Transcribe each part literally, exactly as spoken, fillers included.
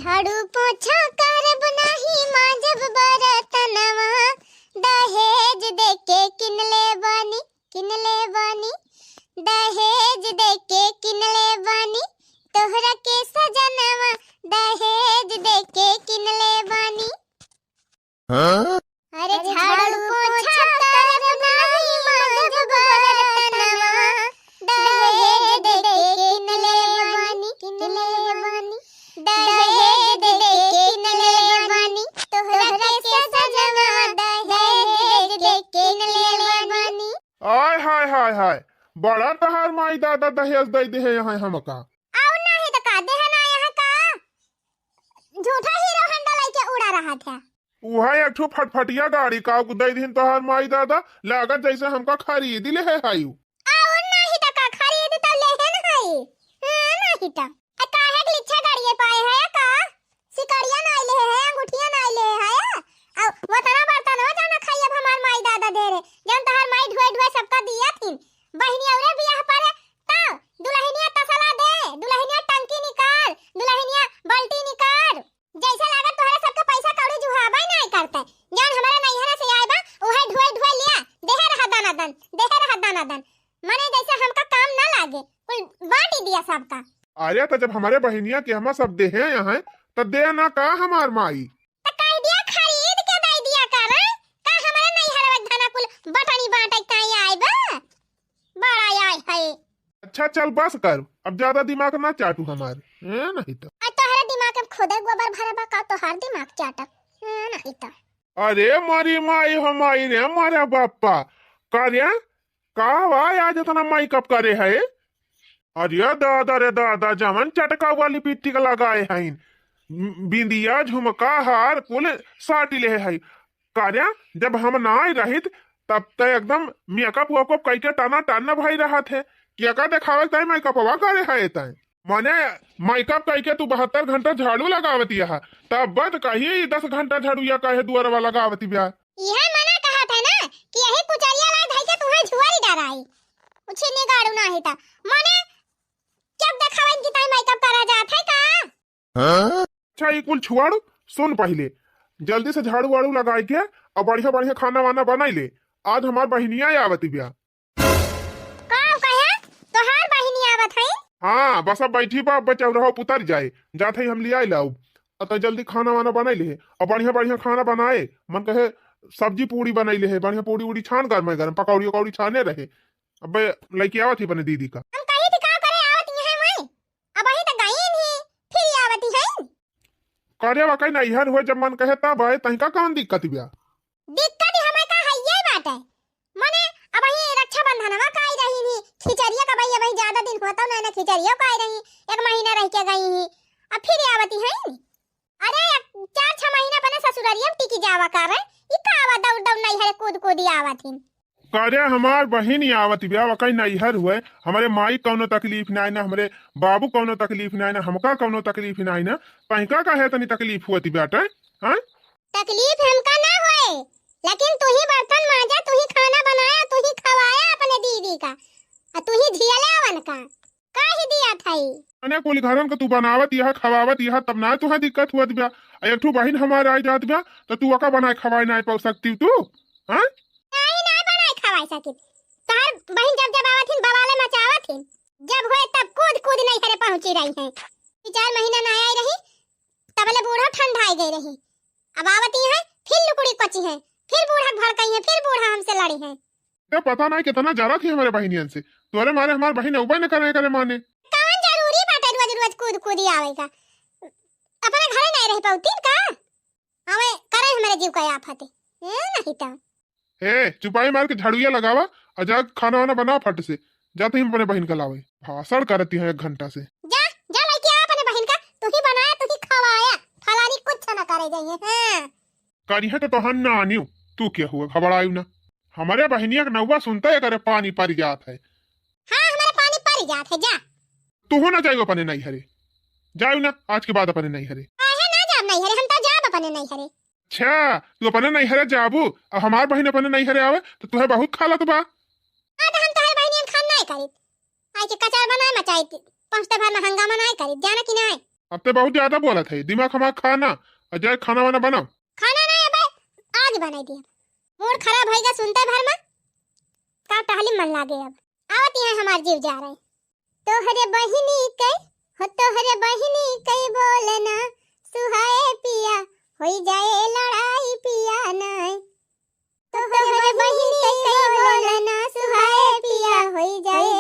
झाड़ू पोछा करब नाही माजब बरतनवा, दहेज देके किनले बानी, किनले बानी। दहेज देके किनले बानी, तोहरा के सजनवा, दहेज देके किनले बानी। हाँ? अरे झाड़ू पोछा करब नाही माजब बरतनवा, दहेज देके किनले बानी, किनले बानी। दहेज देके किनले बानी, तोहरा के सजनवा, दहेज देके किनले बानी। आय हाय हाय हाय, बड़ा तहार माई दादा दहेज दइ देहे हैं हमका। अउ नाही त का देहे ना यहाँ का? झूठा हीरो होंडा लइके उड़ा रहत है। उहै एक ठो फटफटिया गाड़ी का दइ दिहिन तोहार माई दादा, लागत जैसे हमका खरीद लेहे हइउ। अउ नाही त का, खरीद त लेहे न हई। हाँ, नाही त। आ काहे के लिच्छा गाड़िए पाए है का? सिकड़िया नाई लेहे है, अंगूठिया नाई लेहे है। अउ वतना बर्तन हो जाना खाई अब हमार माई दादा दे रहे, जौन तोहार माई ढुए ढुए सबका दिया थी। बहिनी औरे बियाह पर है, तो दुल्हनिया तसला दे, दुल्हनिया टंकी निकाल, दुल्हनिया बाल्टी निकाल। जैसे लागत तोहरे सबके पैसा कौड़ी जुहाबे नाई करते। जौन हमारे नैहरा से आए बा, उहे ढोए ढोए लिया, देहे रहा दाना दन, देहे रहा दाना दन। मने जैसे हमका काम ना लागे, कुल बांट ही दिया सबका। अरे तो जब हमारे बहिनिया के हमा सब देहे हैं, तो दे ना का हमार माई? तो कह दिया खरीद के दे दिया कर, का हमारे नैहरा में धना कुल बटनी बांटे ताई आए बा? बड़ा आय है। अच्छा चल बस कर, अब ज्यादा दिमाग ना चाटू हमार, ए नहीं तो। आ तोहरे दिमाग में खुदे गोबर भरे बा का, तोहार दिमाग चाटब, ए नहीं तो। अरे मारी माई हो माई रे, मारा बापा, का रे, का बा आज इतना मेकअप करे है? अरे दादा रे दादा, जवन चटका वाली लिपस्टिक लगाए हैं, बिंदिया झुमका हार कुल साटी ले है। का रे, जब हम नाई रहित, तब त एकदम मेकअप वेकअप कइके टना टन भई रहत है। केका देखावे ताई मेकअपवा करे है ताई? मने मेकअप कइके तू बहत्तर घंटा झाड़ू लगावती है, तब बत कही दस घंटा झाड़ू या काहे दुआरवा लगावती ब्या? इहे मना कहत है ना कि यही कुचरिया लाई धई के तुहे झुआरी डराई। उछिनी गाड़ू नाही ता। मने जब देखावे कि ताई मेकअप करा जात है का? हाँ? अच्छा, ई कुल छुआड़ू, सुन पहिले, जल्दी से झाड़ू वाड़ू लगाई के अउ बढ़िया बढ़िया खाना वाना बनाई ले। आज हमार बहिनिया आवत बिया। का कहे? तोहार बहिनी आवत है? हाँ, बस अब बैठी बा, अब चौराहा पे उतर जाए, जात है हम लियाई लाउब। अ तो जल्दी खाना वाना बनाई ले, अउ बढ़िया बढ़िया खाना बनाए, मन कहे सब्जी पूड़ी बनाई ले, बढ़िया पूड़ी उड़ी छान गरमे गरम, पकौड़ी उकौड़ी छाने रहे। अबे लइके आवत ही अपने दीदी का। हम कही थी का करे आवत ही है मैं? अबही त गई नहीं, फिर आवती है। करे वकई नैहर हुए जब मन कहे तब आए, तहीं का कौन दिक्कत बिया? दिक्कत हमें का है ये बात है। मने अबही रक्षाबंधनवा का आई रही नहीं, खिचड़िया का भाई अबही ज्यादा दिन होता ना, ना खिचड़िया का आई रही, एक महीना रह के गई ही, अब फिर आवती है। अरे चार छह महीना अपने ससुररिया में टिकी जावा कर, ई का आवा दौड़ दौड़ नैहर कूद कूद आवत ही। करे हमार बहिन आवत बिया, वकई नैहर हुए, हमरे माई कौनो तकलीफ नाई ना, हमरे बाबू कौनो तकलीफ नाई ना, हमका कौनो तकलीफ नाई ना, तहिका काहे तनी तकलीफ हुअत बाटे, हाँ? तकलीफ हमका ना होए, लेकिन तू ही बर्तन मांजा, तू ही खाना बनाया, तू ही खवाया अपने दीदी का, आ तू ही झियले अवन का। कह दिया था ई। अने कुल घरन के तू बनावत यह, खवावत यह, तब ना तुहा दिक्कत हुअत बा। आ एक ठो बहिन हमार आई जात बा, तो तू ओका बनाए खवाए ना पाउ सकती तू, हाँ? नहीं, ना बनाए खवाए सकित। तोहर बहिन जब जब आवत हिन, बवाले मचावत हिन। जब होए तब कूद कूद नैहरे पहुंची रही हैं। ई चार महीना ना आई रही, तबले बूढ़ा ठंडाई गई रही। अब आवती हैं, फिर लुकड़ी कोची हैं, फिर बूढ़ा भड़कई हैं, फिर बूढ़ा हमसे लड़ी हैं। ए, पता नाई कितना जरा थी हमरे बहिनियन से। तोरे मारे हमार बहिन उबे न करे, करे माने। कौन जरूरी बाटे रोज रोज कूद कूदी आवे का? अपने घरे नाई रह पाउतीन का? हमें करे हमरे जीव का आफत। ए, नहीं तो। ए, चुपाई मार के झाड़ुया लगावा अउ जा खाना वाना बना फट से। जा तहीं अपने बहिन का लावे। भाषण करती है एक घंटा से। जा, जा लइके आ अपने बहिन का, तू ही बनाया, तू ही खवाया, फलानी कुछ ना करे जाइए, हाँ। करिहे तो तोहन ना आनियो, तू क्या हुआ, घबरायु ना। हमरे बहिनिया के नौवा सुनते एकरे पानी पड़ जात है। हाँ, हमरे पानी पड़ जात है, जा। तू हो ना जाइयो अपने नैहरे, जायु ना, आज के बाद अपने नैहरे। काहे ना जाब नैहरे, हम तो जाब अपने नैहरे। अच्छा, तू अपने नैहरे जाबू, अउ हमार बहिन अपने नैहरे आवे, तो तुहे बहुत खालत बा। हाँ, तो हम तोहरे बहिनियन खान नाई करीत। आई के कचार बनाए मचाई, पहुँचते भर में हंगामा नाई करीत, जाना कि नाई? अब ते बहुत ज्यादा बोलत है, दिमाग हमार खा ना, और जाए खाना वाना बनाओ। खाना ना, अबे आग बनाई दिया। मूड खराब होइगा सुनते भर में, का टहली मन लागे अब। आवत यहाँ हमार जीव जा रहे। तोहरे बहिनी के, हो तोहरे बहिनी के बोलना सुहाए पिया, होई जाए लड़ाई पिया नाय। तोहरे बहिनी के बोलना सुहाए पिया, होई जाए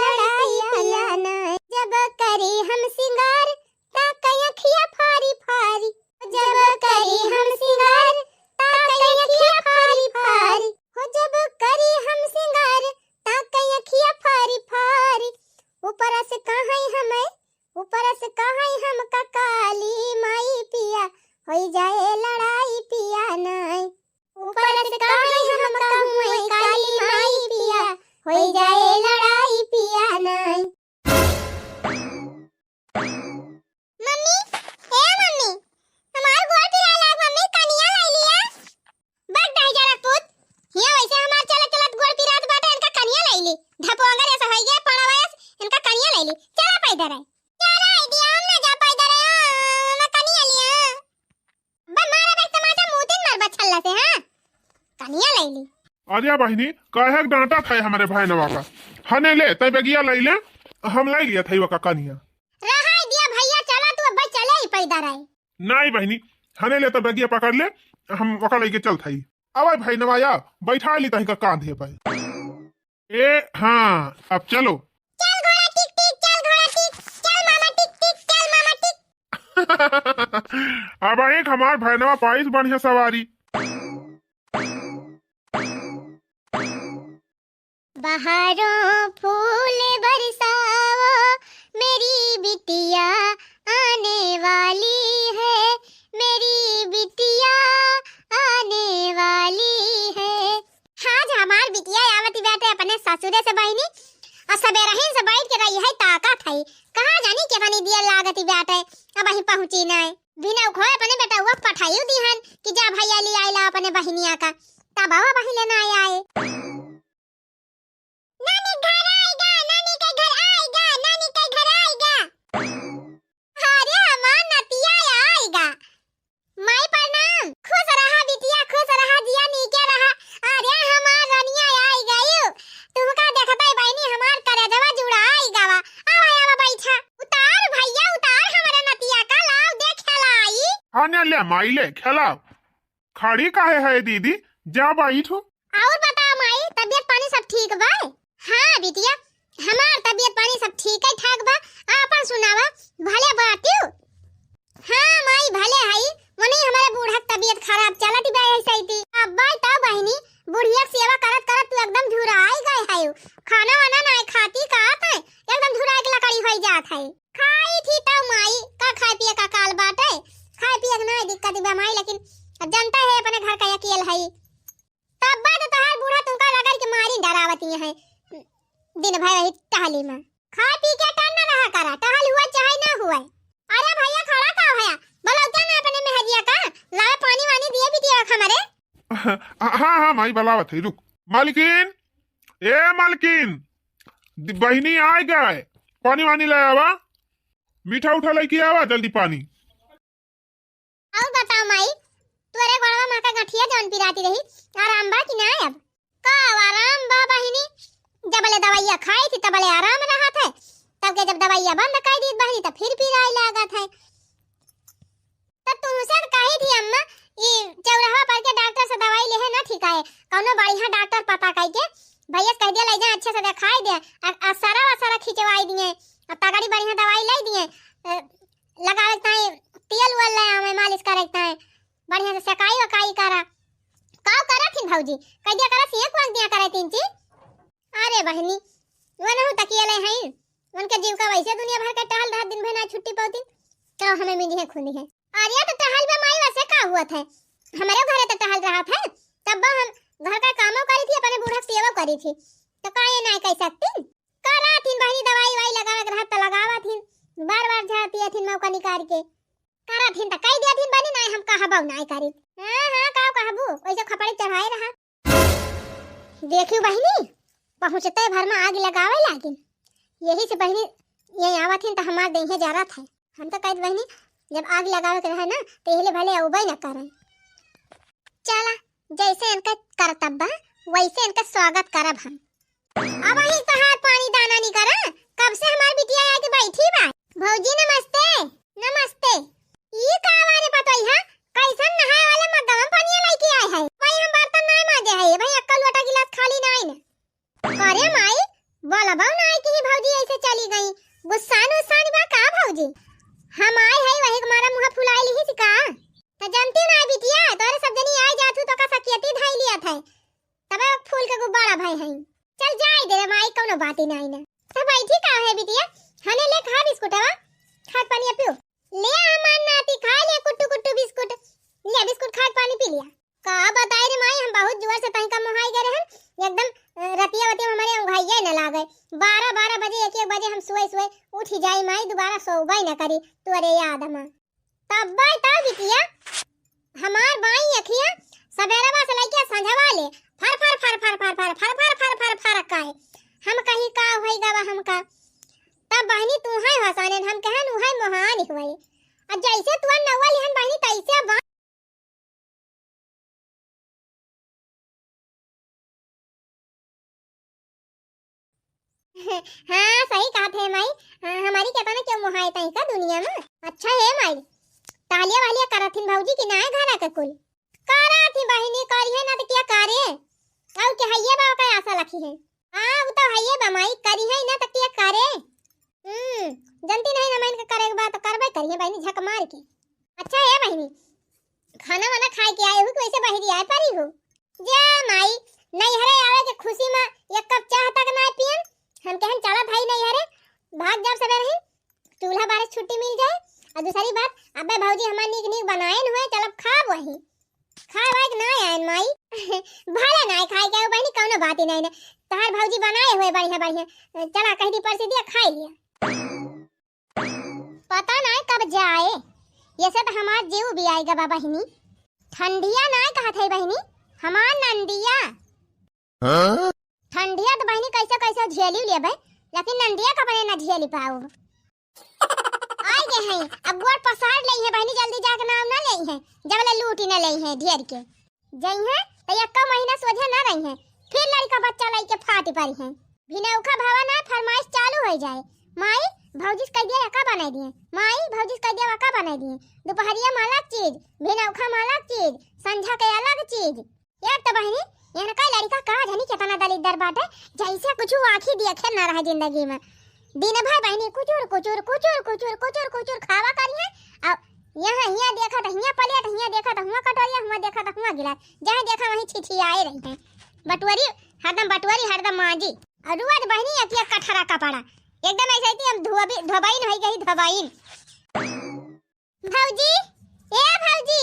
लड़ाई पिया नाय। जब करी हम सिंगार, ता कई अखिया फारी फारी। जब करी हम सिंगार, ता कई अखिया फारी फारी। हो जब करी हम सिंगार, ता कई अखिया फारी फारी। ऊपर से कहाई हमें, ऊपर से कहाई हमका काली माई पिया, होई जाए लड़ाई पिया नाय। ऊपर से कहाई हमका हुए काली माई पिया, होई जाए लड़ाई पिया नाय। मम्मी, ए मम्मी, हमार गोड़ पिराए लाग मम्मी, कनिया लाई लिया। बक दाई जरा पूत, हिया वैसे हमार चलत चलत गोड़ पिरात बाटे, इनका कनिया लाई ली। धपोंगर ऐसा होई गया, पड़ा वयस, इनका कनिया लाई ली। चला पैदर है। चला आई दिया, हम ना जा पैदर है, हम कनिया लिया। बा मारा बे तमाचा मुतिन मार बछल्ला से, हाँ? कनिया लाई ली। अरे बहिनी, काहे के डांटा था हमरे भाई नवा का? हने ले, तै बेगिया लाई ले, हम लाई लिया था वका कनिया। रहाई दिया भैया, चला तू अब चले ही पैदर है। नाई बहिनी, हने ले तो बेगिया पकड़ ले, हम वका लेके चल थाई। अबे भाई नवाया, बैठा ली तही का कांधे पे। ए, हाँ, अब चलो। चल घोड़ा टिक टिक, चल घोड़ा टिक, चल मामा टिक टिक, चल मामा टिक। अब एक हमार भैनवा पाइस बढ़िया सवारी। बहारों फूल बरसाओ, मेरी बिटिया आने वाली है, मेरी बिटिया आने वाली है। आज हमार बिटिया आवती बाटे अपने ससुरे से बहिनी, और सबेरहिन से बैठ के रही है ताकत है, कहाँ जानी केतनी दिया लागती बाटे, अबहीं पहुँची नाय। बिना उखोए अपने बेटउआ पठाइयो दिहन कि जा भैया ले आइला अपने बहिनिया का, तब अबहीं ले नाय आए। नानी घर आएगा, नानी के घर आएगा, नानी के घर आएगा। अरे हमार नतिया आएगा। माई प्रणाम। खुश रहा बिटिया, खुश रहा, जिया नीके रहा। अरे हमार रनिया आई गयू। तुमका देखते बहिनी हमार करेजवा जुड़ा आई गवा। आवा, आवा बैठा। उतार भैया, उतार हमारे नतिया का, लाव दे खेलाई। हाँ ने ले माई ले खेलाओ। खड़ी काहे है दीदी, जा बैठो। और बताओ माई, तबीयत पानी सब ठीक बा? हाँ बिटिया, हमार तबीयत पानी सब ठीक है ठाक बा। आपन सुनावा, भले बाटियो? हाँ माई, भले हई। मने हमारे बूढ़ा के तबीयत खराब चलत बा ऐसे ही। अब बाई तो बहिनी, बुढ़िया के सेवा करत करत तू एकदम झुराई गए है। खाना वाना ना खाती का है, एकदम झुराई के लकड़ी होई जात है। खाई थी तब माई, का खाए पिए का काल बाटे, खाए पिए के नाई दिक्कत बा माई, लेकिन अब जनता है अपने घर का अकेल है। तब बात तोहार बूढ़ा तुमका रगड़ के मारी डरावती है, दिन भर वही टहली में। खाए पी के टन न रहा करा, टहल हुआ चाहे ना हुआ। अरे भैया खड़ा का भैया, बोलो क्या ना अपने मेहरिया का, लावे पानी वानी दिए भी दिए हमरे। हाँ, हाँ, माई, बलावत है, रुक। मालकिन, ए मालकिन, दि-, बहिनी आए गए, पानी वानी ले आवा, मीठा उठा लेके आवा, जल्दी पानी। और बताओ माई, तोरे गोड़वा मा का गठिया जौन पिराती रही, आराम बा कि ना अब? का आराम बा बहिनी, जबले दवाइया खाई थी तबले आराम रहत है, तब के जब दवाइया बंद कर दी बहिनी तो फिर पिराई लागत है। त तुमसे त कही थी अम्मा, ई चौराहा पर के डॉक्टर से दवाई लेहे ना ठीक है, कौनो बढ़िया डॉक्टर पता कई के भैया से कह दिया ले जा, अच्छे से दिखाई दे, आ, आ सारा वा सारा खिंचवाई दिए, आ तगड़ी बढ़िया दवाई लाई दिए, अ, लगावे के ताई तेल उल ले आवे, मालिश करे के ताई बढ़िया से सेकाई वकाई करा। का करत हिन भौजी, कह दिया करा सिया कुआं दिया करे तीन चीज। अरे बहिनी, वनहु तकिया ले हईन, उनके जीव का वैसे दुनिया भर के टहल रहत, दिन भर ना छुट्टी पौतीन, तो हमें मिली है खुली है। अरे तो टहल बे माई, वैसे का हुआ था, हमारे घरे तो टहल रहा था, तब हम घर का कामो करी थी, अपने बूढ़ा की सेवा करी थी, तो का ये ना कह सकती? करा थी बहिनी, दवाई वाई लगावे के रहत तो लगावा थी, बार बार झाड़ पिया थी मौका निकाल के, करा थी तो कह दिया थी बनी, ना हम कहबो ना करी। हाँ हाँ, का कहबू, वैसे खपड़ी चढ़ाए रहा। देखियो बहिनी, पहुँचते भर में आग लगावे लागिन। यही से बहिनी, ये आवत हिन त हमार देहे जरत है। हम तो कहत बहिनी, जब आग लगावे के रहे ना, तो एहले भले अउबे न करन। चला, जैसे इनका करतब बा, वैसे इनका स्वागत करब हम। अब ही तहार पानी दाना नहीं करा, कब से हमार बिटिया आके बैठी बा। भौजी नमस्ते। नमस्ते। ई का आवा रे पतोहिया, कैसन नहाए वाले मग्गा में पनिया लेके आए है? भाई हम बर्तन नाय माजे है, भाई अक्का लोटा गिलास खाली नाय न। अरे माई, बोलबो नाय कि भौजी ऐसे चली गई। गुस्सान उस्सान बा का भौजी? हम आए है वही हमारा मुँह फुलाई लिहिस का? त जनती नाय बिटिया, तोरे सब जनी आए जात हूँ तो का सकियती धाई लिया था। तबे फूल के गुब्बारा भय है। चल जाए दे रे माई, कौनो बात ही नाय ना। सब बैठी का है बिटिया? हने ले खा बिस्कुटवा, खात पानी पियो। ले हमार नाती खा ले कुट्टू कुट्टू बिस्कुट। ले बिस्कुट खात पानी पी लिया। का बताई रे माई, हम बहुत जोर से तनिका मोहाई गए रहन। एकदम, अ, रतिया वतिया हमारे उंघाइये न लागे। बारह बारह बजे, एक एक बजे हम सोए सोए उठी जाई माई, दोबारा सोबे न करी तोरे याद में। तब्बे तो बिटिया, हमार बाई अखिया सबेरवा से लइके संझवा ले फर फर फर फर काए। हम कही का होई गवा हमका। तब बहिनी तू है हसाने, हम कहन उहै मोहान हुए। आ जैसे तू नौवा लिहन बहिनी तैसे बा। हाँ, सही कहत है माई। हाँ, हमारी केतना क्यों मोहाए तई का दुनिया में। अच्छा है माई, तालिया वालिया करथिन भौजी कि नाय घरा के कुल? करथिन बहिनी, करिहे ना तो क्या करे? और के हइये बा ओकर आशा रखी है। हाँ, वो तो हइये बा माई, करिहे ना तो क्या करे? हम्म, जनती नहीं ना मन के करे के बात तो करबे करिहे बहिनी झक मार के। अच्छा है बहिनी, खाना वाना खाए के आए हो कि वैसे बहिरी आए परी हो? जा माई, नैहरे आवे के खुशी में एक कप चाह तक ना पियन। हम कहन चला भाई नैहरे, भाग जाब सबेरे ही, चूल्हा बारे छुट्टी मिल जाए। और दूसरी बात, अबे भौजी हमार नीक नीक बनाएन हुए, चलब खाब वही। खाए वाए के ना आएन माई। भले ना खाए के आए बहिनी, कौनो बात ही नहीं ना। तहार भौजी बनाए हुए बढ़िया बढ़िया, चला कह दी परसी दिया खाए लिया। पता नाय कब जाए, ये से तो हमार जीव भी आएगा बा बहिनी। ठंडिया नाय कहत है बहिनी, हमार नंदिया। हाँ? ठंडिया तो बहिनी कैसे कैसे झेली लेबे, लेकिन नंदिया का बने ना झेली पाऊब। आए गए हैं, अब गोड़ पसार ले हैं बहिनी, जल्दी जाके नाम ना ले हैं, जब ले लूटी ना ले हैं ढेर के। जइहें त एक्का महीना सोझे न रहिहें, फिर लड़िका बच्चा लइके फाटि परिहें। भिनौखा भवा ना फरमाइश चालू होइ जाए, "माई, भौजी से कहि दिया एका बनाइ दिहें, माई, भौजी से कहि दिया वका बनाइ दिहें।" दुपहरिया में अलग चीज, भिनौखा में अलग चीज, संझा के अलग चीज। एक त बहिनी, एनका लड़िका का जानी केतना दलिद्दर बाटे, जइसे कुछु आँखी देखे न रहे जिंदगी में। दिन भर बहिनी कुचुर कुचुर, कुचुर कुचुर, कुचुर कुचुर खावा करिहें। अउ यहाँ हियाँ देखा त हियाँ प्लेट, हियाँ देखा त हुआँ कटोरिया, हुआँ देखा त हुआँ गिलास, जहाँ देखा वहीं छिछियाए रहिहें। बटुअरी हरदम, बटुअरी हरदम माँजी। अउ रोज बहिनी एक एक कठरा कपड़ा, एकदम ऐसे कि हम धोबी, धोबाइन होइ गई, धोबाइन। भौजी, ए भौजी।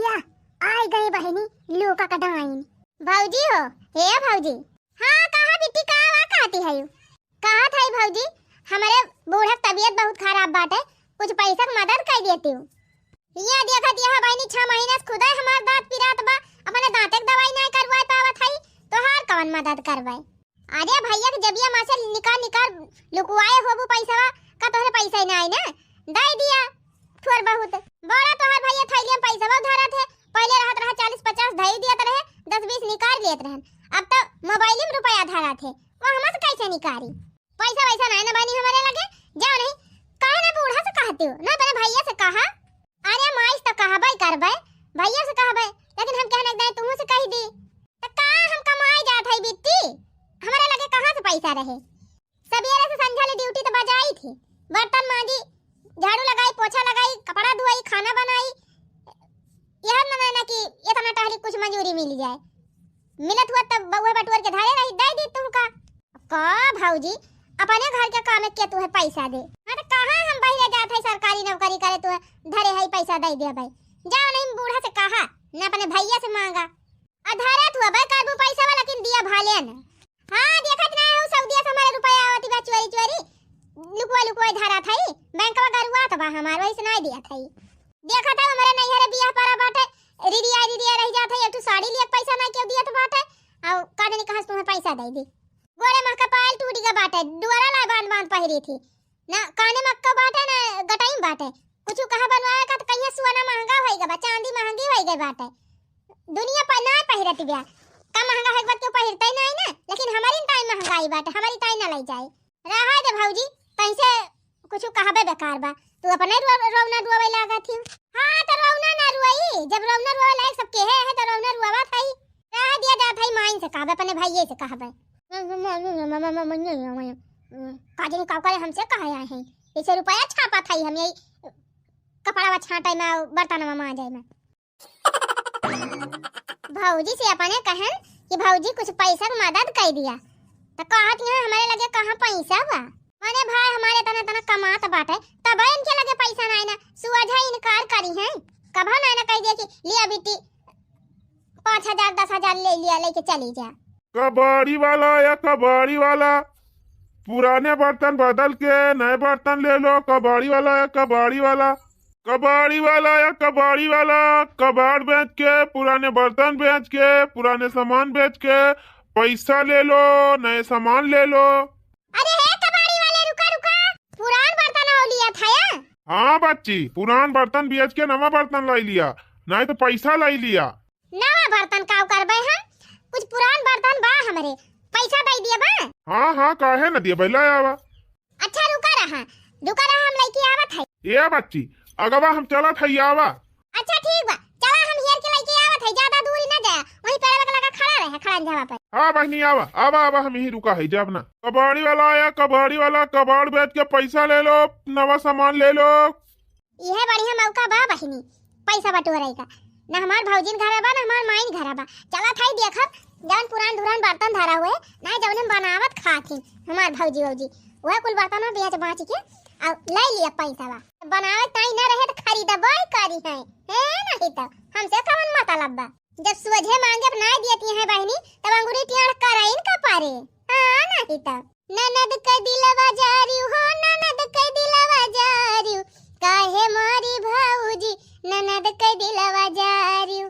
या, आइ गई बहिनी, लूका का डाइन। भौजी हो, हे भौजी। हाँ, कहा बिट्टी, का वा कहती है यू? कहत है भौजी, हमरे बूढ़ा के तबीयत बहुत खराब बाटे, कुछ पैसा के मदद कर देती हूँ। ये देखत यह बहिनी, छह महीना से खुदे हमार दाँत पिरात बा, अपने दाँते के दवाई नाय करवाए पावत है, तोहार कौन मदद करवाए? अरे भैया के जबिया मा से निकाल निकाल लुकुआए होबू पैसवा, का तोहरे पैसा ही ना आई ना? दे दिया थोड़ बहुत। बड़ा तोहर भैया थैलिया में पैसवा धरत है, पहले रहत रहा चालीस पचास धई दियत रहे, दस बीस निकाल लेत रहन, अब तो मोबाइल में रुपया धरत है, वो हमसे कैसे निकारी? पैसा वैसा ना है ना बनी हमारे लगे, जाओ नहीं, काहे ना बूढ़ा से कहते हो, ना अपने भैया से कहा। अरे माई से तो कहबे करबे, भैया से कहबे, लेकिन हम कहने एक दाएं तुहू से कह दी। तो का हम कमाए जात है बिट्टी? हमारे लगे कहाँ से पैसा रहे? सवेरे से संझा ले ड्यूटी तो बजाई थी, बर्तन मांजी, झाड़ू लगाई, पोछा लगाई, कपड़ा धोई, खाना बनाई, यह ना, ना, ना कि इतना टहली कुछ मजूरी मिल जाए। मिलत हुआ तब बउआ बटुअर के धरे रही, दे दी तुमका। का भौजी, अपने घर के काम के तुहे पैसा दे? हाँ, तो कहाँ हम बहिरे जात है सरकारी नौकरी करे, तुहे धरे है पैसा दे दे भाई? जाओ नहीं बूढ़ा से कहा, न अपने भैया से मांगा। आ धरे तू अबे करबू पैसा वाला किन दिया भाले न। हाँ, देखत ना हो सऊदिया से हमारे रुपया आवत बा चोरी चोरी, लुकवा लुकवा धरा था, बैंकवा गरुआ तो बा हमार, वही से नहीं दिया था। देखत है हमारे नैहरे बियाह परा बाटे, रिरिया रिरिया रह जात है, एक ठो साड़ी लिए पैसा नहीं केहू दियत बाटे, और का जानी कहाँ से तुम्हें पैसा दे दी। गोड़े में का पायल टूट गया बाटे, डुअरा ला बांध बांध पहिरी थी। ना काने में अक्का बाटे, ना गटाई में बाटे। कुछ कहा बनवावे का तो कहिया सुअना महंगा होई गवा, चांदी महंगी होई गई बाटे। दुनिया पर ना पहिरत बिया। का महंगा होई बात क्यों पहिरते ही नहीं ना, लेकिन हमारी ताई महंगाई बाटे, हमारी ताई ना लई जाए। रहा दे भौजी, तैसे कुछ कहबे बेकार बा। तू अपने रो-, रोवना रोवे लागत ही। हाँ, तो रोवना ना रोई, जब रोवना रोवे लायक सब केहे है, तो रोवना रोवा थाई। रह दिया जात है, माइन से कहबे, अपने भाइये से कहबे। काजन का करे हमसे कहे आए हैं, इसे रुपया छापा थाई हम यही कपड़ा छाटे में, बर्तन में मांजे में। भौजी से अपने कहन कि भौजी कुछ पैसा के मदद कर दिया, तो कहत यहाँ हमारे लगे कहाँ पैसा बा? मने भाई हमारे तना तना कमात बाटे, तब इनके लगे पैसा नाई ना, सुअझा इनकार करी हैं, कभा नाई ना कह दिया कि लिया बेटी पाँच हजार दस हजार ले लिया, लेके चली जा। कबाड़ी वाला या कबाड़ी वाला, पुराने बर्तन बदल के नए बर्तन ले लो, कबाड़ी वाला या कबाड़ी वाला। कबाड़ी वाला या कबाड़ी वाला, कबाड़ बेच के, पुराने बर्तन बेच के, पुराने सामान बेच के पैसा ले लो, नए सामान ले लो। अरे हे कबाड़ी वाले, रुका, रुका, पुरान बर्तन हो लिया था या? हाँ बच्ची, पुरान बर्तन बेच के नवा बर्तन लाई लिया, नहीं तो पैसा लाई लिया। नवा बर्तन काव करबे हम? कुछ पुरान बर्तन बा हमरे, पैसा दे दिए बा। हाँ, हाँ, काहे न दिए बा, ले आवा। अच्छा, रुका रहा, रुका रहा, हम लेके आवत है। ए बच्ची, अगवा हम चलत है, आवा। अच्छा, ठीक बा, चला, हम हेर के लेके आवत है, ज्यादा दूरी ना जाया, वहीं पेड़वा के लगा खड़ा रहे, खड़ा जगह पे। हाँ बहिनी, आवा, आवा, आवा, हम यहीं रुका है, जाब ना। कबाड़ी वाला आया, कबाड़ी वाला, कबाड़ बेच के पैसा ले लो, नवा सामान ले लो। इहे बढ़िया मौका बा बहिनी, पैसा बटोरे का। ना हमार भौजिन घरा बा, ना हमार माइन घरा बा। चला थाई देखब, जौन पुरान धुरान बर्तन धरा हुए, ना जौन हम बनावत खात ही, हमार भौजी वौजी, वह कुल बर्तन में बेच बाँच के, और ले लिया पैसा बा। बनावत ताई ना रहे तो खरीदबो करी है, है नहीं तो हमसे कौन मतलब बा? जब सोझे मांगे अब ना देती हैं बहिनी, तब अंगूरी टेढ़ कराइन का पारे। हाँ, नहीं तो। ननद के दिलवा जारियो हो, ननद के दिलवा जारियो, काहे मोरी भौजी, ननद के दिलवा जारियो।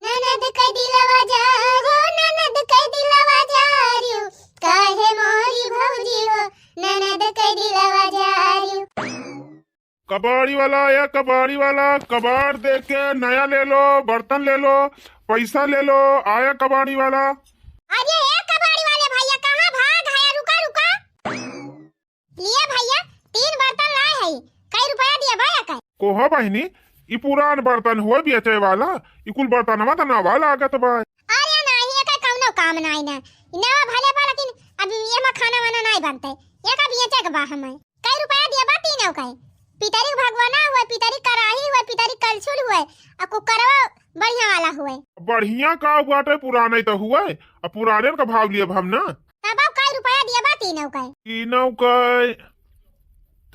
ननद के दिलवा जारियो, ननद के दिलवा जारियो, काहे मोरी भौजी हो, ननद के दिलवा जारियो। कबाड़ी वाला आया, कबाड़ी वाला, कबाड़ दे के नया ले लो, बर्तन ले लो, पैसा ले लो, आया कबाड़ी वाला। अरे ए कबाड़ी वाले भैया, कहाँ भाग है? रुका, रुका। लिए भैया, तीन बर्तन लाए है, कई रुपया दिया भैया कई? कोहो बहिनी, ई पुरान बर्तन हो बेचे वाला, ई कुल बर्तनवा त नवा लागत बा। अरे नाही, एकर कौनो काम नाही ना, ई नवा भले बा, लेकिन अब एमा खाना वाना नाही बनते, एका बेचे के बा हमें। कई रुपया दिया बा तीनों का? पितरी भगवाना हुए, पितरी कराही हुए, पितरी कलछुल हुए, आ कुकरवा बढ़िया वाला हुए। बढ़िया का बाटे, पुराने तो हुए, अब पुराने का भाव लिए हम ना। तब अब कई रुपया दिया बा तीनों का? तीनों का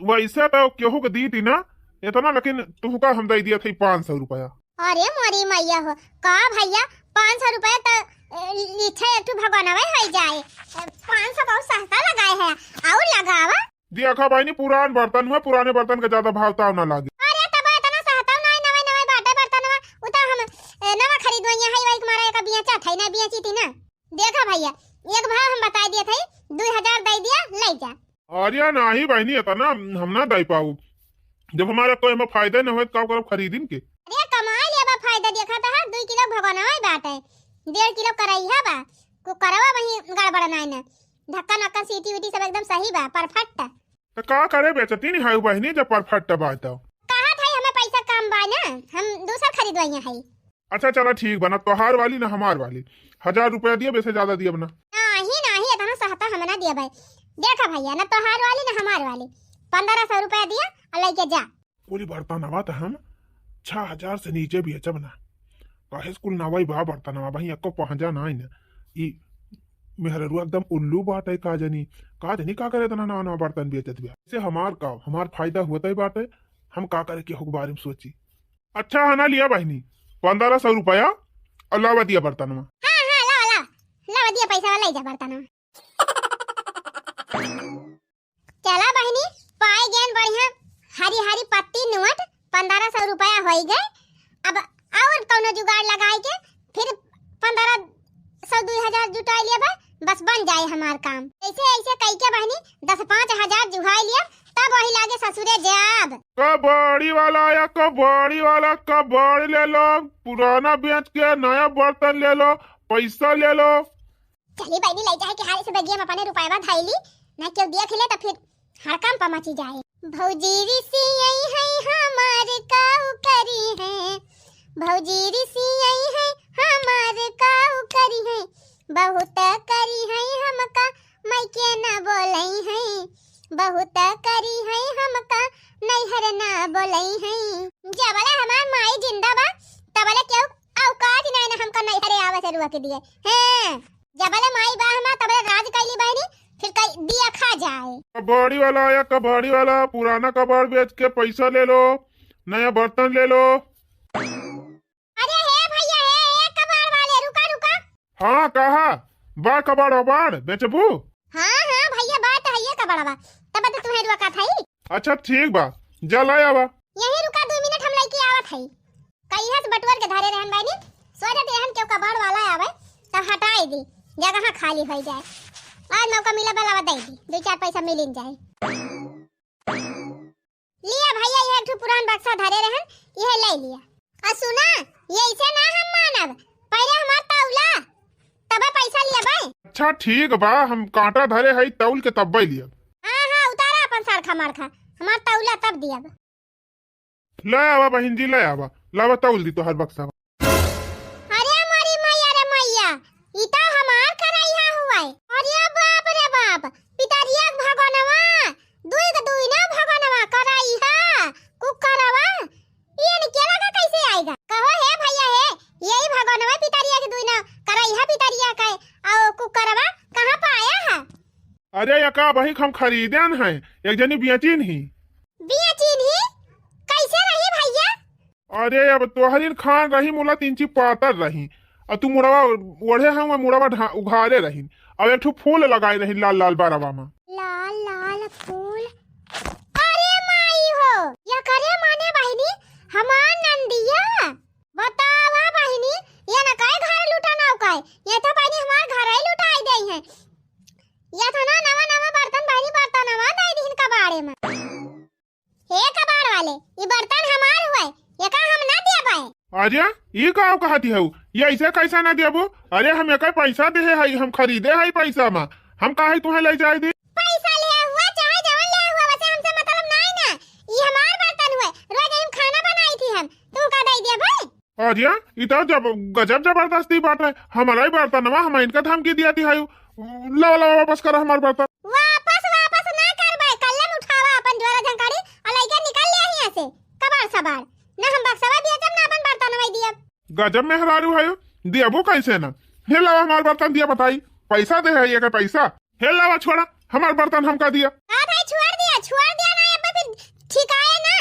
वैसे तो केहू के दीती ना इतना, लेकिन तुहका हम दे दिया था पाँच सौ रुपया। अरे मोरी मैया हो, का भैया, पाँच सौ रुपया तो, ए, इच्छा एक ठो भगवानवे हो जाए। ए, पाँच सौ बहुत सस्ता लगाए है, और लगावा। देखा बहिनी, पुरान बर्तन हुआ, पुराने बर्तन का ज्यादा भाव ताव ना लागे। अरे तब इतना सहताव ना, नवे नवे बाटे बर्तन हुआ, उ तो हम, ए, नवा खरीदवैया है, वही मारा एक बेचत है ना, बेची थी ना। देखा भैया, एक भाव हम बता दिए थे, दो हजार दे दिया, ले जा। अरे नाही बहिनी, इतना हम ना दे पाऊ, जब हमारा कोई हमें फायदा न होए तो का करब खरीदिन के? अरे कमाई लेबा फायदा, देखा तो हर दो किलो भगोनवा बाटे, डेढ़ किलो करैहा बा, कुकरवा वही गड़बड़ नाई ना, ढक्कन वक्कन सीटी उटी सब एकदम सही बा, परफेक्ट। तो का करे बेचती नहीं है बहिनी जब परफेक्ट बा तो? कहा था हमें पैसा कम बा ना, हम दूसर खरीदवैया है। अच्छा चला ठीक बा, ना तोहार वाली ना हमार वाली, हजार रुपया दिया, वैसे ज्यादा दिया ना। नाही नाही, इतना सहता हम ना दिया भाई। देखा भैया, ना तोहार वाली ना हमार वाली, पन्द्रह सौ रुपया दिया और लेके जा। बोली बर्तनवा तो हम छह हजार से नीचे बेचब ना, काहे से कुल नवाई बा बर्तनवा भाई, एको पहजा ना ना। ई मेहररुआ एकदम उल्लू बाटे, का जानी, का जानी का करे इतना नवा नवा बर्तन बेचत बिया। से हमार का, हमार फायदा होता ही बाटे, हम का करे केहू के बारे में सोची। अच्छा है ना, लिया बहिनी, पन्द्रह सौ रुपया और लावा दिया बर्तनवा। हाँ हाँ, लावा लावा, लावा दिया पैसा, ले जा बर्तनवा। चला बहिनी, पाए गेन बढ़िया हरी हरी पत्ती नोट, पन्द्रह सौ रुपया होई गए। अब और कौनो जुगाड़ लगाई के फिर पन्द्रह सौ, दो हजार जुटाई लिया बा, बस बन जाए हमार काम। ऐसे ऐसे कई के बहिनी दस पाँच हजार जुगाई लिया, लागे ससुरे जाब। कबाड़ी वाला आया, कबाड़ी वाला, कबाड़ी ले लो, पुराना बेच के नया बर्तन ले लो, पैसा ले लो। चली बहिनी, लइ जाए के हारे से बगिया में अपने रुपयवा धइली, ना केहू देख ले तो फिर हड़कंप मची जाए। भौजी रिसियाई है हमार काऊ करी है, भौजी रिसियाई है हमार काऊ करी है, बहुत करी है हमका मायके न बोलई है, बहुत करी है हमका नैहर न बोलई है। जबले हमार माई जिंदा बा, तबले केहू औकात नहीं ना हमका नैहरे आवे से रोक दिए। हैं, जबले माई बा हमार, तबले राज कैली बहिनी, फिर कई दिया खा जाए। कबाड़ी वाला आया, कबाड़ी वाला, पुराना कबाड़ बेच के पैसा ले लो, नया बर्तन ले लो। अरे हे भैया, हे, हे कबाड़ वाले, रुका, रुका। हाँ, कहा? बा कबाड़ वबाड़ बेचबू? हाँ, हाँ भैया, बा तो है ये कबाड़वा, तब तो तुम्हें रुआ का था ही। अच्छा ठीक बा, जा ला आवा। यहीं रुका, दो मिनट हम लइके आवत हई। कहिया से बटुअर के धरे रहन बानी, सोचत रहन केहू कबाड़ वाला आवे त हटाई दी, जगह खाली हो जाए। आज मौका मिला बा, लावा दे दी, दो चार पैसा मिलिन जाए। लिया भैया, ये एक ठो पुरान बक्सा धरे रहन, ये ले लिया। आ सुना, ये ऐसे ना हम मानब, पहले हमार तौला, तबे पैसा लिया बे। अच्छा ठीक बा, हम कांटा धरे हई तौल के तब्बे लिया। हाँ हाँ, उतारा अपन सरखा मरखा, हमार तौला तब दिया बे। ले आवा बहिन जी, ले आवा, लावा तौल दी तोहार बक्सा। अरे मोरी मैया रे मैया, ई तो हमार करैहा हुआ है। अरे बाप रे बाप, पितरिया के भगनवा, दुई के दुई ना भगनवा, करैहा, कुकरवा, ई एन के लगा कैसे आएगा? कहो हे भैया हे, यही भगनवा पितरिया के दुई ना, करैहा पितरिया का है, और कुकरवा कहाँ पाया है? अरे यका बहिक हम खरीदन है, एक जनी बेचिन ही। बेचिन ही? कैसे रही भैया? अरे अब तोहरिन खान रही, मुला तीन ची पातर रही, और तू मुड़वा ओढ़े हम, मुड़वा ढा-, उघारे रही, अब एक ठो फूल लगाए रही लाल लाल बरवा में। लाल लाल फूल। अरे माई हो, या करे माने बहिनी, हमार नंदिया। बतावा बहिनी, ये न काहे घर लुटाना हो काहे? ये तो बहिनी हमार घर ही लुटाई देई है। ये तो ना नवा नवा बर्तन बहिनी, बर्तनवा दे दीन कबाड़े में। हे कबाड़ वाले, ई बर्तन हमार हुए, ये का हम ना दे पाए? अरे, ई का कहती हऊ? ये ऐसे कैसे ना देबो? अरे, हम एकर पैसा देहे हई, हम खरीदे हई पैसा में, हम काहे तुहे ले जाए दी? पैसा ले हुआ, चाहे जवन ले हुआ, वैसे हमसे मतलब नहीं ना। ई हमार बर्तन हुए, रोज हम खाना बनाई थी हम, तू का दे दिया भाई? अरे, ई तो जब गजब जबरदस्ती बाटे, हमारा ही बर्तनवा, हम इनका धमकी दिया थी हई, लावा, लावा, वापस करा हमार बर्तन। वापस, वापस ना करबे, कल्लम उठावा अपन जोरा झंकाड़ी, और लइके निकल ले हियां से, कबाड़ सबाड़। ना हम बक्सवा बेचब, ना अपन बर्तनवा दियब। गजब मेहरारू है, दियबो कैसे ना? हे लावा हमार बर्तन दिया बताई, पैसा दे है ये के पैसा। हे लावा छोड़ा, हमार बर्तन हमका दिया। का भाई छोड़ दिया, छोड़ दिया ना, अब फिर ठिकाए ना।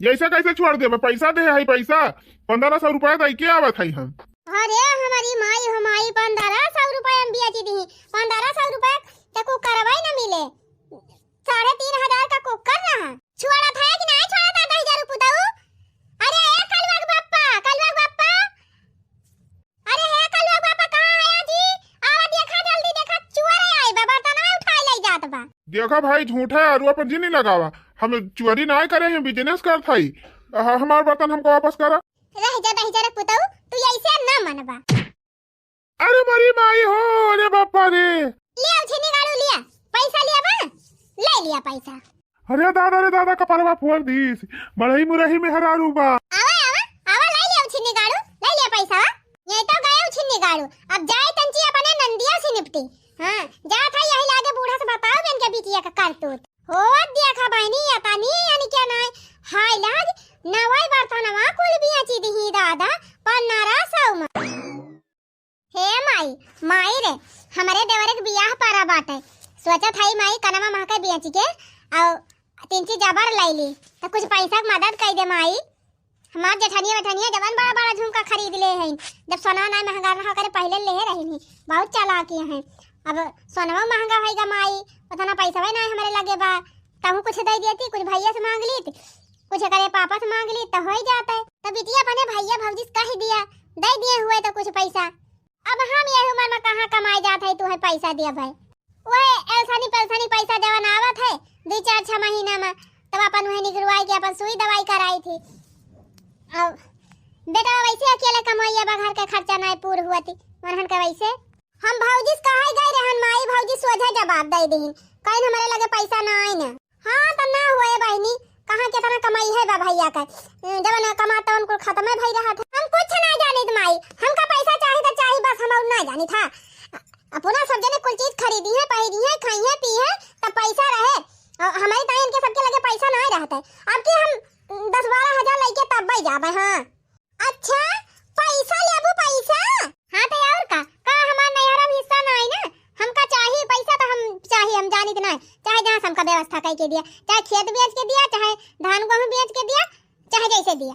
ऐसे कैसे छोड़ देबे? पैसा दे है, पैसा, पन्द्रह सौ रुपया दे के आवत हई हम। अरे हमारी माई हो माई, पन्द्रह सौ रुपया हम बेची दी, पन्द्रह सौ रुपया तक कुकरवा ही न मिले, साढ़े तीन हजार का कुकर रहा। छोड़ा था कि नहीं छोड़ा था दही जरू पुताऊ? अरे ए कलवा के बप्पा, कलवा के बप्पा, अरे हे कलुआ बापा, कहाँ है जी? आवा देखा, जल्दी देखा, चुअर आए बा, बर्तनवा उठाए ले जात बा। देखा भाई, झूठा आरोप पर जी नहीं लगावा, हम चोरी ना करे हैं, बिजनेस करत हई। ह-, हमार बर्तन हमका वापस करा। रह जा, रह जा रे पुतऊ, तू ऐसे ना मनबा। अरे मरी माई हो, अरे बापा रे। ले आओ छिन्नी गाड़ू लिया, पैसा लिया बा, ले लिया पैसा। अरे दादा रे दादा, कपड़वा फोड़ दीस, बड़ई मुरही मेहरारू बा। आवा, आवा, आवा, लाई ले उछिन्नी गाड़ू, लाई ले पैसा। ये तो गए उछिन्नी गाड़ू, अब जाए तंची अपने नंदिया से निपटी। हाँ, जात है यही लागे बूढ़ा से बताओ बेन के बिटिया का करतूत। हो देखा बहनी, या तनी यानी क्या नाय, हाय लाज, नवाई बर्तनवा कुल बियाची दिही दादा, पन्नारा सौ में। हे माई, माई रे, हमरे देवर के बियाह परा बाटे। सोचत हई माई, कनवा महके बेच के अउ तीन चीज जबर लैली, त कुछ पैसा के मदद कई दे माई। हमार जेठनिया वेठनिया जवन बड़ा बड़ा झुमका खरीद ले हईन, जब सोना ना महंगा रहा करे पहिले लेहे रहिन ही, बहुत चालाकी हैं। अब सोनवा महंगा होइगा माई, उतना पैसा ना हमरे लगे बा, तहू कुछ दे देती, कुछ भैया से मांग लीत, कुछ करे पापा से मांग लीत, त होई जात है। त बिटिया अपने भैया भौजी से कह दिया, दे दिए हुए तो कुछ पैसा। अब हम यही उम्र में कहाँ कमाए जात है, तू है पैसा दिया भाई। वह एलसानी पेलसानी पैसा जवन आवत है दुइ चार छह महीना मा, तब अपन वह निकरवाई के अपन सुई दवाई कराई थी। अब बेटा वैसे अकेले कमाइया बा, घर के खर्चा नाहीं पूर हुआ थी, मनहन के वैसे। हम भौजी से कहे गए रहन माई, भौजी सोझा जवाब दे दीन, कहीं हमारे लगे पैसा ना आई ना। हाँ, त ना होए बहिनी, कहाँ केतना कमाई है बा भैया का, जवन कमा तवन कुल खत्म है भई रहा था। हम कुछ ना जानित माई, हमका पैसा चाही त चाही, बस हम और ना जानित हा। अपना सब जने कुल चीज खरीदी है, पहिरी है, खाई है, पी है, तब पैसा रहे। और हमारी ताई इनके सबके लगे पैसा ना रहता है। अब की हम दस बारह हजार लेके तब जाबे। हाँ। अच्छा, पैसा लेबू, पैसा? हाँ, तो और का? का हमार नैहरा में हिस्सा ना आई ना? हमका चाही पैसा, तो हम चाही, हम जानित ना, चाहे जहाँ से हमका व्यवस्था करके दिया, चाहे खेत बेच के दिया, चाहे धान गेहूँ बेच के दिया, चाहे जैसे दिया।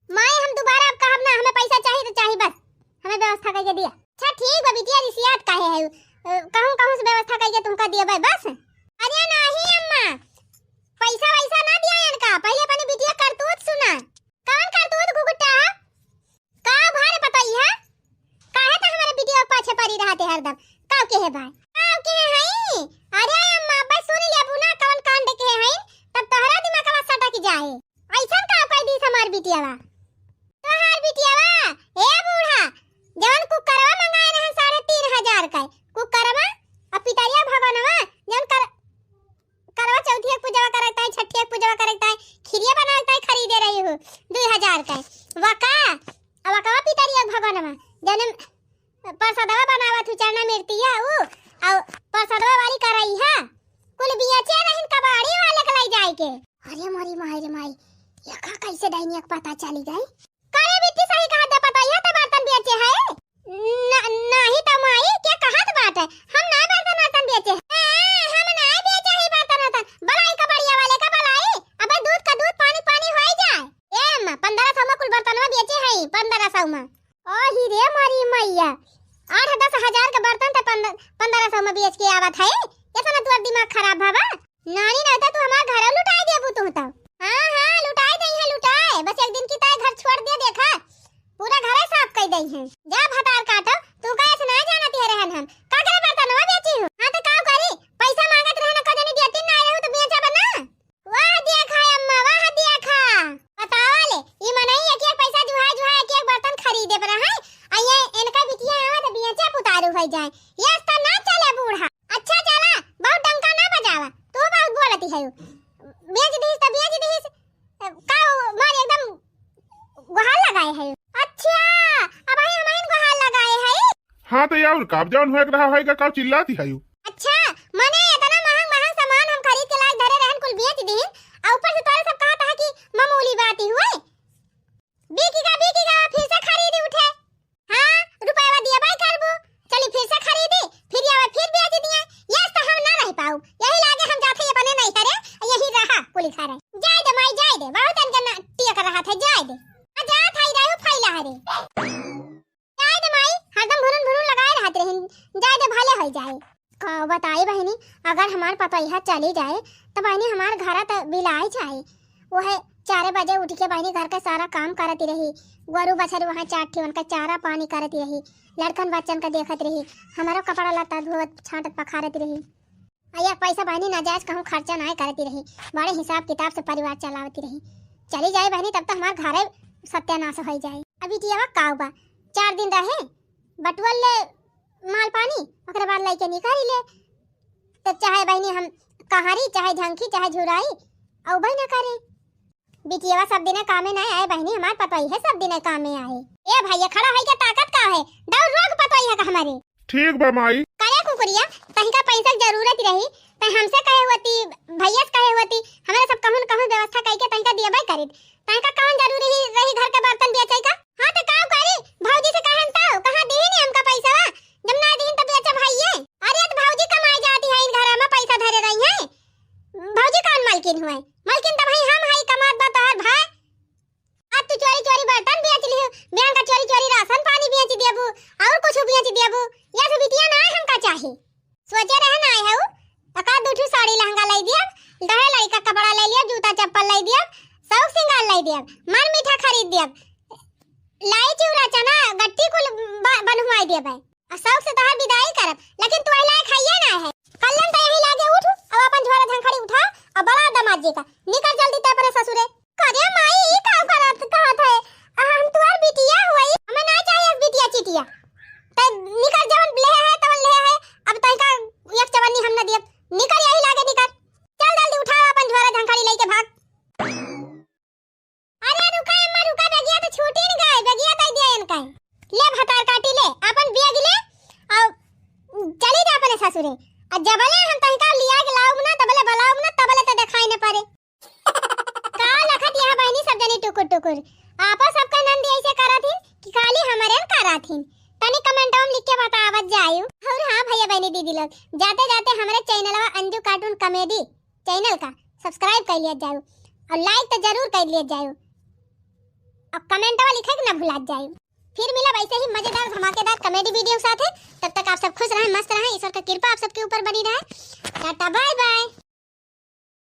माई, हम दोबारा अब कहब ना, हमें पैसा चाही तो चाही, बस हमें व्यवस्था करके दिया। अच्छा ठीक बा बिटिया, रिसियात काहे है? अ, कहूँ कहूँ से व्यवस्था करके तुमका दिया बस। अरे नहीं अम्मा, पैसा वैसा ना दिया इनका, पहले अपनी बिटिया करतूत सुना। कवन करतूत घुघुटा? का भारे पतई है? काहे त हमारे बिटिया पाछे पड़ी रहते हरदम? काव के है भाई? काव के है हई? अरे अम्मा, अब्बे सुन लेबू ना कवन कांड के है हई, तब तोहरा दिमागवा सटक जाए। ऐसन का कह दी हमार बिटियावा? तोहार बिटियावा, ए बूढ़ा, जवन कुकरवा मंगाए रहन साढ़े तीन हजार का, कुकरवा, आ पितरिया भगनवा, जवन कर, करवा चौथिया के पूजवा करत है, छठिया के पूजवा करत है, खिरिया बनावत है, खरीदे रही हूँ दुई हजार का। वका, आ वकवा पितरिया भगनवा, जौन परसदवा बनावत हूँ, चरना मिर्तिया ऊ, आ परसदवा वाली करइहा, कुल बियचे रहिन कबाड़ी वाले के लई जाए के। अरे मोरी माई रे माई, ये का कैसे डाइनिया के पता चली गई? करे बिट्टी सही कहत बा, पतोहिया त बर्तन बेचे है। न-, नाही त माई, के कहत बाटे? हम ना बर्तन वर्तन बेचे है। ए, हम ना बेचे है बर्तन वर्तन। बलाई कबड़िया वाले का बलाई। अबे दूध का दूध, पानी पानी होई जाए। ए अम्मा, पन्द्रह सौ में कुल बर्तनवा बेचे है, पन्द्रह सौ में। ओ ही रे मोरी मैया, आठ दस हजार के बर्तन त पन्द्रह, पन्द्रह सौ में बेच के आवत है। इतना तोर दिमाग खराब भवा। नानी, ना तो तू हमार घर लुटाई देबू तू तो। हाँ, हाँ, लुटाई दई है, लुटाए। बस एक दिन की ताई घर छोड़ दे, देखा। पूरा घर साफ कर दई है। जा भतार काटो, तू का ऐसे ना जानती है रहन हम। का करे बर्तनवा बेची हूँ? हाँ तो का करी? पैसा मांगत रहन, का जानी देती ना रहू तो बेचा बना। वाह देखा अम्मा, वाह देखा। बतावा ले, ई मनई एक एक पैसा जुहा जुहा एक एक बर्तन खरीदे पर है। आ ये इनका बिटिया आवा तो बेचा पुतारू हो जाए। ये तो ना चले बूढ़ा। अच्छा चला, बहुत डंका ना बजावा, तू बहुत बोलती है। बेच दीस त बेच दीस, का मार एकदम गुहार लगाए है। अच्छा, अब आई हमाइन गुहार लगाए है। हाँ तो यार, का जौन होए के रहा होएगा, का चिल्लाती है? अच्छा, मने इतना महंग महंग सामान हम खरीद के लाए धरे रहन, कुल बेच दीन, और ऊपर से तोरे सब कहता है कि मामूली बात ही हुए। बिकी का, बिकी का, फिर से खरीदी उठे। हाँ, रुपया दिया बाई करबू, चली फिर से खरीदी, फिर आवे, फिर बेच दिए। यस तो हम ना रह पाऊ, यही लागे हम जाते अपने नहीं करे, यही रहा कुली खा रहे। जाए दे माई, जाए दे, बहुत अनके ना टिया कर रहा था, जाए दे। आ जात है रहू फैला हरे। जाए दे माई, हरदम भुनुन भुनुन लगाए रहत रहिन, जाए दे भले हो जाए। का बताई बहिनी, अगर हमार पतोहिया चली जाए, त बहिनी हमार घर त बिलाए जाए। वह चार बजे उठ के बहिनी घर के सारा काम करती रही, गोरू बछरू वहाँ चार ठे उनका चारा पानी करती रही, लड़कन बच्चन का देखत रही, हमारो कपड़ा लत्ता धोत छांटत पखारत रही। आ एक पैसा बहिनी नाजायज कहूँ खर्चा नाय करती रही, बड़े हिसाब किताब से परिवार चलावती रही। चली जाए बहिनी तब तो हमार घरे सत्यानाश हो जाए। अभी टियावा काव बा, चार दिन रहे, बटुअल ले माल पानी, ओकरे बाद लइके निकाली ले। तब चाहे बहिनी हम कहारी, चाहे झंखी, चाहे झुराई, औ बहिना करे। बिटियावा सब दिने कामे ना आए बहिनी, हमार पतोहिया सब दिने कामे आए। ए भैया, खड़ा होई के ताकत का है? दौड़ रोक पतोहिया का हमारे। ठीक बा माई। करे कुकुरिया, तहिका पैसा के जरूरत रही, तै हमसे कहे होती, भैया से कहे होती, हमारे सब कहूँ न कहूँ व्यवस्था करके तहिका दियबे करित। तहिका कौन जरूरी ही रही घर के बर्तन बेचे का? हाँ तो का करी, भौजी से कहन तो, कहाँ दीही नी हमका पैसा? जब ना दीही तो बेचे भैये। अरे तो भौजी कमाई जाती है, इन घर में पैसा धरे रही है। भौजी कौन मालकिन हुए? मालकिन तो भाई हम है, कमात बा तोहर भाई। आज तू चोरी चोरी बर्तन बेच लियो, बिहान का चोरी चोरी राशन पानी बेच देबू, और कुछ बेच देबू। या सब बिटिया ना हमका चाही। सोचे रहे ना आए हऊ, एका दू ठू साड़ी लहंगा लाई दियब, दहे लड़का कपड़ा लाई लियब, जूता चप्पल लाई दियब, शौक सिंगार लाई दियब, मर मीठा खरीद दियब, लाई चिउरा चना गट्टी कुल ब-, बनवाई दियब है। आ शौक से तोहार विदाई करब, लेकिन तू अहिला खाइए ना है। चलन त यही लागे उठ, अब अपन झोरा झंखड़ी उठा, अब बड़ा दमाद जी का निकल जल्दी ते अपने ससुरे। करे माई, ई का करत कहत है? आ, हम तुहार बिटिया हुई, हमें ना चाहिए बिटिया चिटिया। ते निकल, जवन ले है तवन ले है, अब तई का एक चवन्नी हम न दियब। निकल यही लागे निकल, चल जल्दी उठा अपन झोरा झंखड़ी लेके भाग। अरे रुका अम्मा रुका, बेगिया तो छूटी न गए, बेगिया दे दिया इनका। ले भतार काटी ले, अपन बेग ले और चली जा अपने ससुरे। और जबले हम तनका लिया के लाऊब ना, तबले बलाऊब ना, तबले तो दिखाई न पड़े। का लखत यहाँ बहनी सब जनी टुकुर टुकुर। आपो सबका नंदी ऐसे करत हिन कि खाली हमरे न करत हिन। तनी कमेंटवा में लिख के बतावत जायु। और हाँ भैया बहनी दीदी लोग, जाते जाते हमरे चैनलवा अंजू कार्टून कॉमेडी चैनल का सब्सक्राइब कर लिया जायु और लाइक तो जरूर कर लिया जायु और कमेंटवा लिखे के ना भुला जायु। फिर मिलब ऐसे ही मजेदार धमाकेदार कॉमेडी वीडियो के साथ है। तब तक आप सब खुश रहें, मस्त रहें, ईश्वर का कृपा आप सबके ऊपर बनी रहे। Tata bye bye.